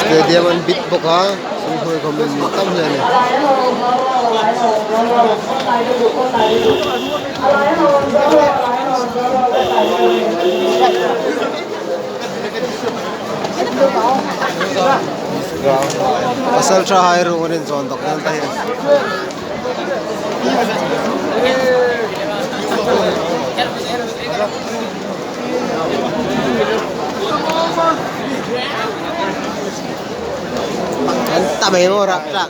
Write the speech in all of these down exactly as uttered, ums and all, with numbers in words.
Stadium an bit bawk a, sumhoi khawm an tam hle a nih. Pasalṭhahai ruong an inzawn dawk dan ta hi. An tam ei maw, rap tlak.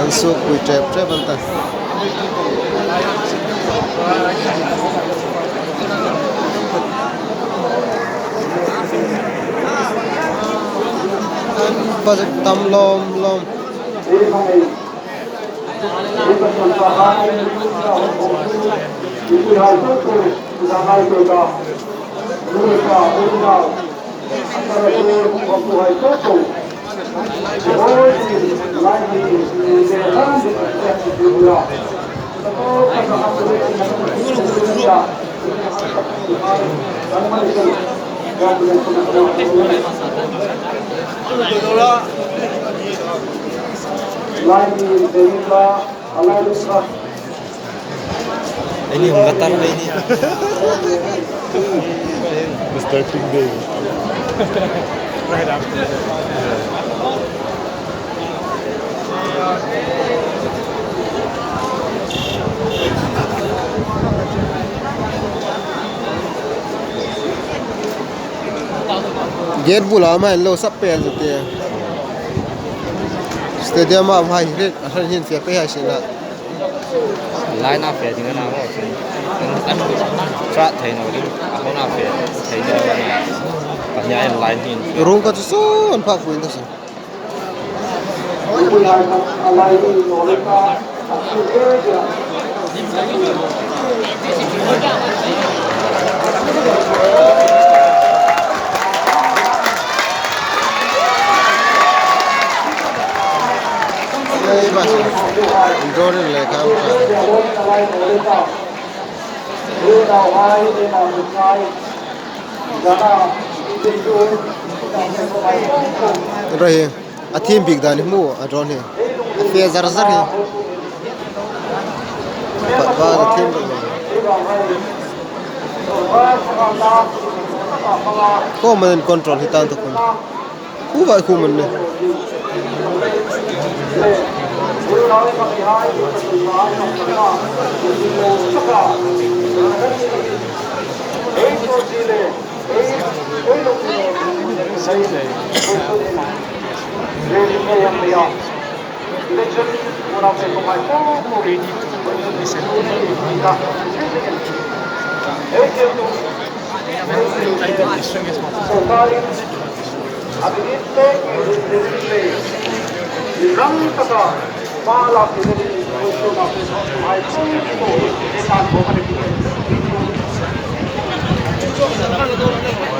An suk pui ṭep ṭep an ta. An pa tam lawm lawm. Ini hung gatar ini. Mister Pink Day. Gate bula ma lo sap pe an te. Stadium a vai hril, a hran hin fe pe hai sila. Line a fe ding a na maw. An, an ṭha thei naw ding. A hmun a fe thei naw ding. Pahnia in line hin. Rung ka chu sawn phak buin ta si. Rahi. A thim bik dan hi hmu a, drone hi. A fe zar zar hi. Ba, ba, a thim bik. Ko man control hi tan to kun. Ku vai ku man ne.